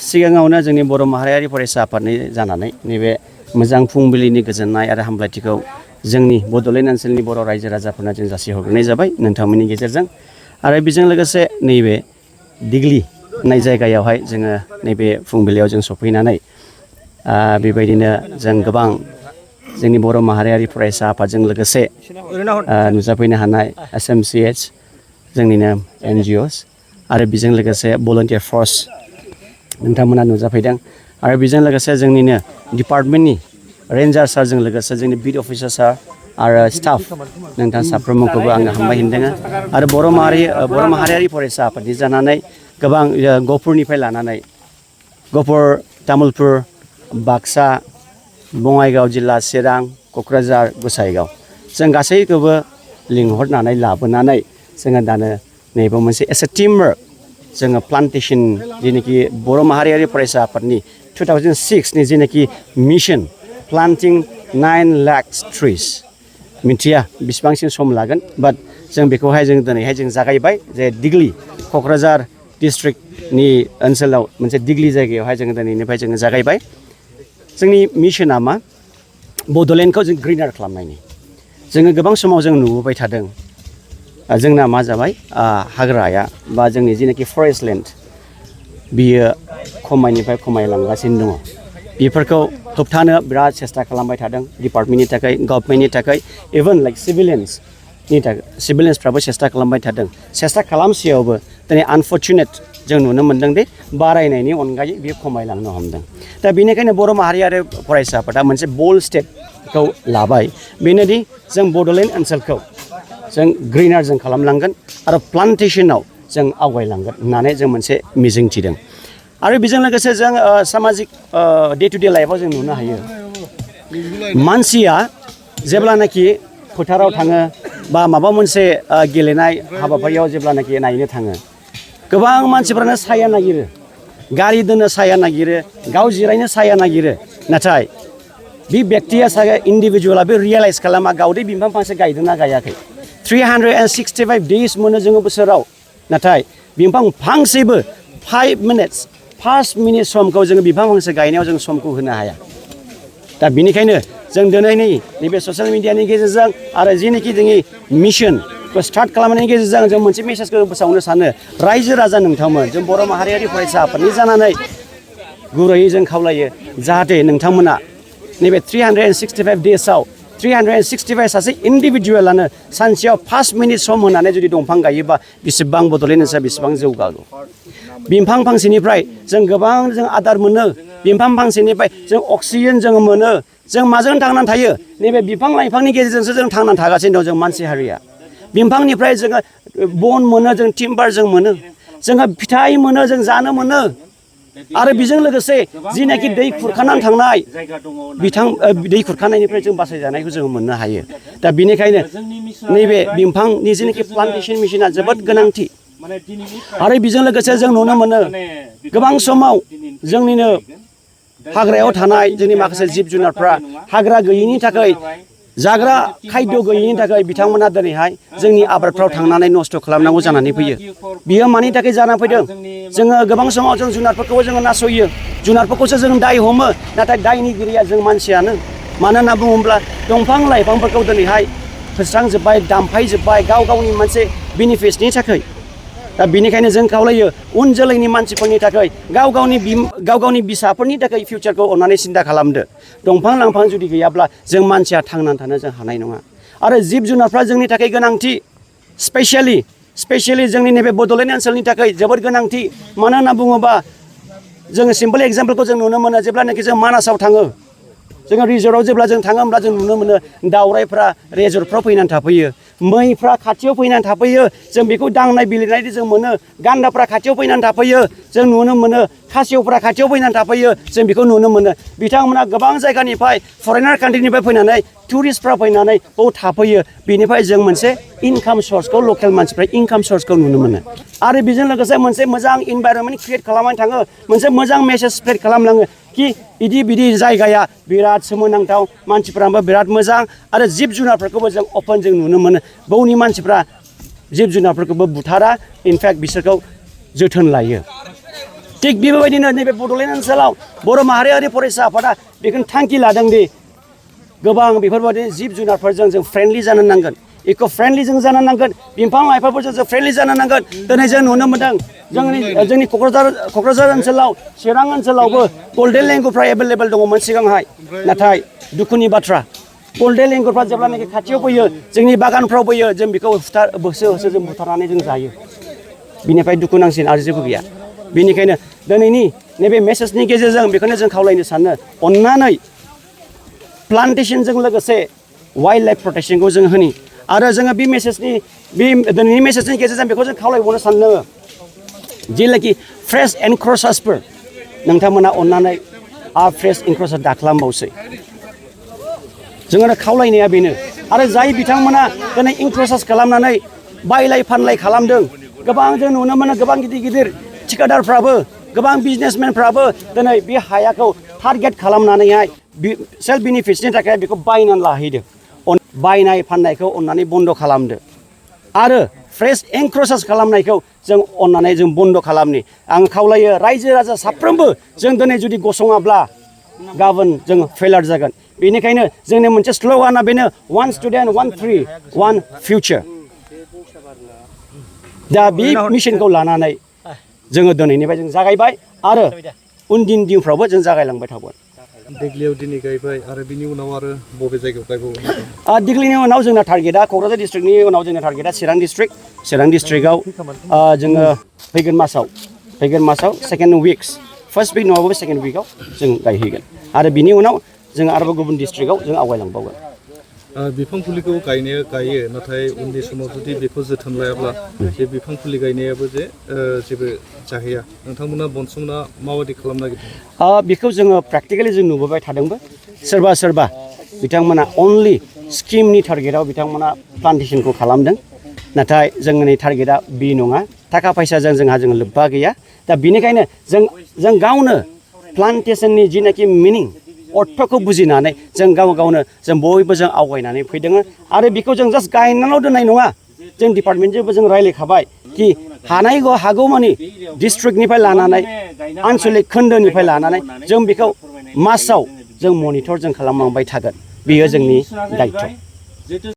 सिगाङावनो जोंनि बर' माहारियारि फरायसा आफादनि जानानै नैबे मोजां फुंबिलिनि गोजोननाय आरो हामलायथिखौ जोंनि बड'लेण्ड ओनसोलनि बर' रायजो राजाफोरनो जों जासिहरग्रोनाय जाबाय नोंथांमोननि गेजेरजों आरो बेजों लोगोसे नैबे दिग्लि होननाय जायगायावहाय जोङो नैबे फुंबिलियाव जों सफैनानै बेबायदिनो जों गोबां जोंनि बर' माहारियारि फरायसा आफादजों लोगोसे नुजाफैनो हानाय SMCH जोंनिनो NGOs आरो बेजों लोगोसे भलन्टियार फर्स नोंथांमोना नुजाफैदों आरो बेजों लोगोसे जोंनिनो डिपार्टमेन्टनि रेन्जार सारजों लोगोसे जोंनि बिट अफिसार सार आरो स्टाफ नोंथां साफ्रोमखौबो आङो हामबाय होनदों आरो बर' माहारियारि फरायसा आफादनि जानानै गोबां गहपुरनिफ्राय लानानै गहपुर तामुलपुर बाक्सा बङाइगाव जिल्ला चिरां क'क्राझार गसाइगाव जों गासैखौबो लिंहरनानै लाबोनानै जोङो दानो नैबे मोनसे एस ए टीम वर्क जोङो प्लान्टेसन जेनाखि बर' माहारियारि फरायसा आफादनि 2006 नि जेनाखि मिशन प्लान्टिं 9 लाख ट्रिस मिथिया बेसेबांसिम सम लागोन बाट जों बेखौहाय जों दिनैहाय जों जागायबाय जे दिग्लि क'क्राझार डिस्ट्रिक्टनि ओनसोलाव मोनसे दिग्लि जायगायावहाय जोङो दिनैनिफ्राय जोङो जागायबाय जोंनि मिशना मा बड'लेण्डखौ जों ग्रिनार खालामनायनि जोङो गोबां समाव जों नुबोबाय थादों जोंना मा जाबाय हाग्राया बा जोंनि जेनाखि फरेस्ट लेन्ड बियो खमायनिफ्राय खमायलांगासिनो दङ बेफोरखौ होबथानो बिराद सेस्था खालामबाय थादों डिपार्टमेन्टनि थाखाय गभर्नमेन्टनि थाखाय इभेन लाइक सिभिलियन्सफ्राबो सेस्था खालामबाय थादों सेस्था खालामसेयावबो दिनै आनफर्चुनेट जों नुनो मोन्दों दि बारायनायनि अनगायै बेयो खमायलांनो हमदों दा बेनिखायनो बर' माहारियारि फरायसा आफादा मोनसे बोल्ड स्टेपखौ लाबाय बेनोदि जों बड'लेण्ड ओनसोलखौ जों ग्रिनार जों खालामलांगोन आरो प्लान्टेसनाव जों आवगायलांगोन होननानै जों मोनसे मिजिं थिदों आरो बेजों लोगोसे जों सामाजिक डे टु डे लाइफआव जों नुनो हायो मानसिया जेब्लानाखि फोथाराव थाङो बा माबा मोनसे गेलेनाय हाबाफारियाव जेब्लानाखि नायनो थाङो गोबां मानसिफ्रानो साया नागिरो गारि दोननो साया नागिरो गाव जिरायनो साया नागिरो नाथाय बे बेक्तिया साया इन्डिभिजुवेला बे रियेलाइज खालामा गावदे बिफां फांसे गायदोंना गायाखै 365 डेज मोनो जोङो बोसोराव नाथाय बिफां फांसेबो 5 मिनिट समखौ जोङो बिफां फांसे गायनायाव जों समखौ होनो हाया दा बेनिखायनो जों दिनैनि नैबे ससियेल मिडियानि गेजेरजों आरो जेनाखि जोंनि मिशनखौ स्टार्ट खालामनायनि गेजेरजों जों मोनसे मेसेजखौ फोसावनो सानो रायजो राजा नोंथांमोन जों बर' माहारियारि फरायसा आफादनि जानानै गुरैयै जों खावलायो जाहाथे नोंथांमोना नैबे 365 डेजआव 365 सासे इन्डिभिजुवेलानो सानसेयाव 5 मिनिट सम होनानै जुदि दंफां गायोबा बेसेबां बड'लेण्ड ओनसोला बेसेबां जौगागौ बिफां फांसेनिफ्राय जों गोबां जों आदार मोनो बिफां फांसेनिफ्राय जों अक्सिजेन जों मोनो जों माजों थांनानै थायो नैबे बिफां लाइफांनि गेजेरजोंसो जों थांनानै थागासिनो दं जों मानसि हारिया बिफांनिफ्राय जोङो बन मोनो जों टिम्बार जों मोनो जोङो फिथाइ मोनो जों जानो मोनो आरो बेजों लोगोसे जिनाखि दै खुरखानानै थांनाय दै खुरखानायनिफ्राय जों बासायजानायखौ जों मोननो हायो दा बेनिखायनो नैबे बिफांनि जिनाखि प्लान्टेसन मिशना जोबोद गोनांथि आरो बेजों लोगोसे जों नुनो मोनो गोबां समाव जोंनिनो हाग्रायाव थानाय जोंनि माखासे जिब जुनारफ्रा हाग्रा गैयैनि थाखाय जाग्रा खायद' गैयैनि थाखाय बिथांमोना दिनैहाय जोंनि आबादफ्राव थांनानै नस्थ' खालामनांगौ जानानै फैयो बियो मानि थाखाय जानानै फैदों जोङो गोबां समाव जों जुनारफोरखौबो जोङो नासयो जुनारफोरखौसो जों दाय हमो नाथाय दायनिगिरिया जों मानसियानो मानो होनना बुङोब्ला दंफां लाइफांफोरखौ दिनैहाय फोस्रांजोब्बाय दामफायजोब्बाय गाव गावनि मोनसे बेनिफिट्सनि थाखाय दा बेनिखायनो जों खावलायो उन जोलैनि मानसिफोरनि थाखाय गाव गावनि फिसाफोरनि थाखाय फिउचारखौ अननानै सिन्था खालामदो दंफां लाइफां जुदि गैयाब्ला जों मानसिया थांनानै थानो जों हानाय नङा आरो जिब जुनारफ्रा जोंनि थाखाय गोनांथि स्पेसियेलि जोंनि नैबे बड'लेण्ड ओनसोलनि थाखाय जोबोद गोनांथि मानो होनना बुङोबा जोङो सिम्पोल एग्जाम्पलखौ जों नुनो मोनो जेब्लानाखि जों मानासाव थाङो जोङो रिजर्टआव जेब्ला जों थाङो होमब्ला जों नुनो मोनो दावराइफ्रा रिजर्टफ्राव फैनानै थाफैयो मैफ्रा खाथियाव फैनानै थाफैयो जों बेखौ दांनाय बिलिरनाय जों मोनो गान्दाफ्रा खाथियाव फैनानै थाफैयो जों नुनो मोनो खासेवफ्रा खाथियाव फैनानै थाफैयो जों बेखौ नुनो मोनो बिथांमोना गोबां जायगानिफ्राय फरेनार कान्ट्रिनिफ्राय फैनानै टुरिस्टफ्रा फैनानै बाव थाफैयो बेनिफ्राय जों मोनसे इनकाम सर्सखौ लकेल मानसिफ्रा इनकाम सर्सखौ नुनो मोनो आरो बेजों लोगोसे मोनसे मोजां इनभाइरनमेन्ट क्रिएट खालामनानै थाङो मोनसे मोजां मेसेज स्प्रेड खालामलाङो कि बिदि जायगाया बिराद सोमोनांथाव मानसिफ्राबो बिराद मोजां आरो जिब जुनारफोरखौबो जों अपेन जों नुनो मोनो बावनि मानसिफ्रा जिब जुनारफोरखौबो बुथारा इनफेक्ट बिसोरखौ जोथोन लायो थिग बेबायदिनो नैबे बड'लेण्ड ओनसोलाव बर' माहारियारि फरायसा आफादा बेखौनो थांखि लादों दि गोबां बेफोरबायदि जिब जुनारफोरजों जों फ्रेन्डलि जानो नांगोन इक' फ्रेन्डलि जों जानो नांगोन बिफां लाइफांफोरजों जों फ्रेन्डलि जानो नांगोन दिनै जों नुनो मोन्दों जोंनि क'क्राझार ओनसोलाव चिरां ओनसोलावबो गल्डेन लेंगुरफ्रा एभेलेबेल दङमोन सिगांहाय नाथाय दुखुनि बाथ्रा गल्डेन लेंगुरफ्रा जेब्लानाखि खाथियाव फैयो जोंनि बागानफ्राव फैयो जों बेखौ होसो जों बुथारनानै जों जायो बिनिफ्राय दुखु नांसिन आरो जेबो गैया बेनिखायनो दिनैनि नैबे मेसेजनि गेजेरजों बेखौनो जों खावलायनो सानो अननानै प्लान्टेसनजों लोगोसे वाइल्ड लाइफ प्रटेक्शनखौ जों होनि आरो जोङो बे दिनैनि मेसेजनि गेजेरजों बेखौ जों खावलायबावनो सानो जेनाखि फ्रेश एनक्रचार्सफोर नोंथांमोना अननानै फ्रेश एनक्रचार दाखालामबावसै जोङो खावलायनाया बेनो आरो जाय बिथांमोना दिनै एनक्रचार्स खालामनानै बायलाय फानलाय खालामदों गोबां जों नुनो मोनो गोबां गिदिर थिकादारफ्राबो गोबां बिजनेसमेनफ्राबो दिनै बे हायाखौ टारगेट खालामनानैहाय सेल्फ बेनिफिट्सनि थाखाय बेखौ बायनानै लाहैदों बायनाय फाननायखौ अननानै बन्द' खालामदो आरो फ्रेश एनक्रचार्स खालामनायखौ जों अननानै जों बन्द' खालामनि आं खावलायो रायजो राजा साफ्रोमबो जों दिनै जुदि गसङाब्ला गाबोन जों फेलार जागोन बेनिखायनो जोंनि मोनसे स्ल'गाना बेनो वान स्टुडेन्ट वान ट्रि वान फिउचार दा बे मिशनखौ लानानै जोङो दिनैनिफ्राय जों जागायबाय आरो उनदिन दिनफ्रावबो जों जागायलांबाय थागोन देग्लायाव दिनै गायबाय आरो बिनि उनाव आरो बबे जायगायाव गायबावगोन देग्लायनि उनाव जोंना टारगेटआ क'क्राझार डिस्ट्रिक्टनि उनाव जोंना टारगेटआ चिरां डिस्ट्रिक्टआव जोङो फैगोन मासाव सेकेन्ड उइक्स फार्स्ट उइक नङाबाबो सेकेन्ड उइकआव जों गायहैगोन आरो बिनि उनाव जों आरोबाव गुबुन डिस्ट्रिक्टआव जों आवगायलांबावगोन बिफां फुलिखौ गायो नाथाय उननि समाव जुदि बेखौ जोथोन लायाब्ला बे बिफां फुलि गायनायाबो जेबो जाहैया नोंथांमोना बनसुमना माबायदि खालामनो नागिरदों बेखौ जोङो प्रेक्टिकेलि जों नुबोबाय थादोंबो सोरबा बिथांमोना अनलि स्किमनि टारगेटआव बिथांमोना प्लान्टेसनखौ खालामदों नाथाय जोंनि टारगेटआ बे नङा थाखा फैसाजों जोंहा लोब्बा गैया दा बेनिखायनो जों गावनो प्लान्टेसननि जिनाखि मिनिं अर्थखौ बुजिनानै जों गावनो जों बयबो जों आवगायनानै फैदों आरो बेखौ जों जास्ट गायनानैल' दोननाय नङा जों डिपार्टमेन्टजोंबो जों रायज्लायखाबाय कि हागौमानि डिस्ट्रिक्टनिफ्राय लानानै आन्चलिक खोन्दोनिफ्राय लानानै जों बेखौ मासाव जों मनिटर जों खालामलांबाय थागोन बेयो जोंनि दायित्व